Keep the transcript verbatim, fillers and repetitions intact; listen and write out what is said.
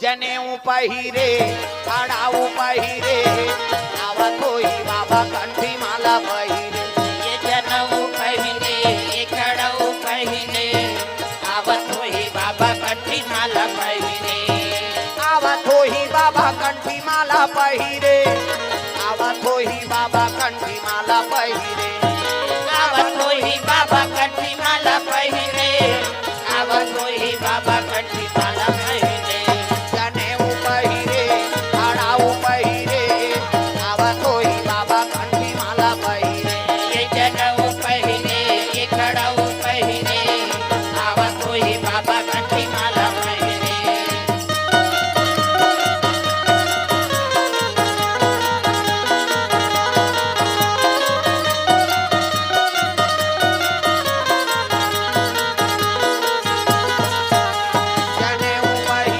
जनेऊ पहिरे, खड़ाऊ पहिरे, आवत होही बाबा कंठी माला पहिरे। ये जनेऊ पहिरे, ये खड़ाऊ पहिरे, आवत होही बाबा कंठी माला पहिरे। आवत होही बाबा कंठी माला पहिरे, आवत होही बाबा कंठी माला पहिरे। आवत होही बाबा कंठी माला पहिरे, आवत होही बाबा कंठी माला